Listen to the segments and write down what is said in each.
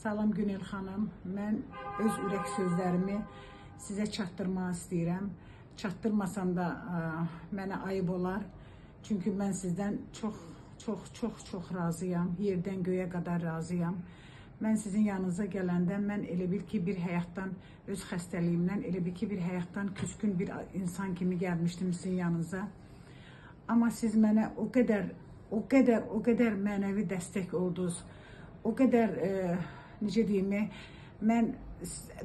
Salam Günel xanım. Mən öz ürək sözlərimi sizə çatdırmaq istəyirəm. Çatdırmasam da mənə ayıb olar. Çünki mən sizdən çox, çox, çox, çox razıyam. Yerdən göyə qədər razıyam. Mən sizin yanınıza gələndə mən elə bil ki, bir həyatdan, öz xəstəliyimdən elə bil ki, bir həyatdan küskün bir insan kimi gəlmişdim sizin yanınıza. Amma siz mənə o qədər, o qədər, o qədər mənəvi dəstək oldunuz. O qədər necə deyim, mən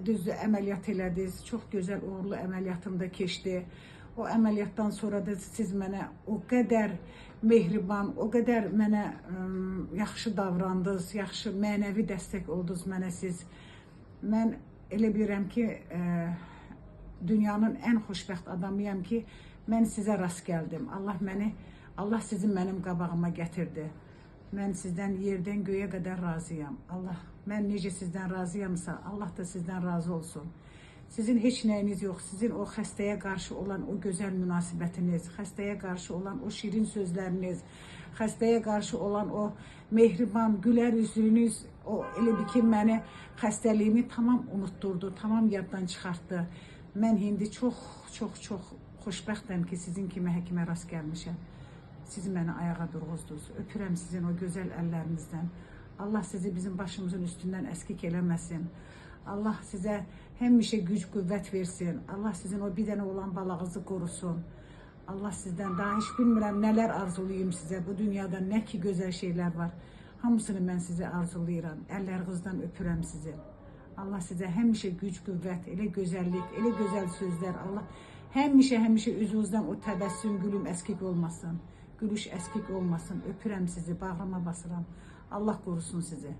düzdür əməliyyat elədiniz. Çox gözəl uğurlu əməliyyatım da keçdi. O əməliyyatdan sonra da siz mənə o qədər mehriban, o qədər mənə yaxşı davrandınız, yaxşı mənəvi dəstək oldunuz mənə siz. Mən elə bilirəm ki, dünyanın ən xoşbəxt adamıyam ki, mən sizə rast gəldim. Allah məni, Allah sizi mənim qabağıma gətirdi. Mən sizdən yerdən göyə qədər razıyam. Allah, mən necə sizdən razıyamsa, Allah da sizdən razı olsun. Sizin heç nəyiniz yox. Sizin o xəstəyə qarşı olan o gözəl münasibətiniz, xəstəyə qarşı olan o şirin sözləriniz, xəstəyə qarşı olan o mehriban gülər üzünüz, o elə bir ki məni xəstəliyimi tamam unutturdu, tamam yaddan çıxartdı. Mən indi çox, çox, çox xoşbəxtəm ki, sizin kimi həkimə rast gəlmişəm. Siz məni ayağa durğuzdunuz. Öpürəm sizin o gözəl əllərinizdən. Allah sizi bizim başımızın üstündən əskik eləməsin. Allah sizə həmişə güc, qüvvət versin. Allah sizin o bir dənə olan balağızı qorusun. Allah sizdən daha heç bilmirəm nələr arzulayım sizə. Bu dünyada nə ki gözəl şeylər var. Hamısını mən sizə arzulayıram. Əllərinizdən öpürəm sizi. Allah sizə həmişə güc, qüvvət, elə gözəllik, elə gözəl sözlər. Allah həmişə, həmişə üzünüzdən o təbəssüm, gülüm əskik olmasın. Gülüş əskik olmasın. Öpürəm sizi, bağrıma basıram. Allah qorusun sizi.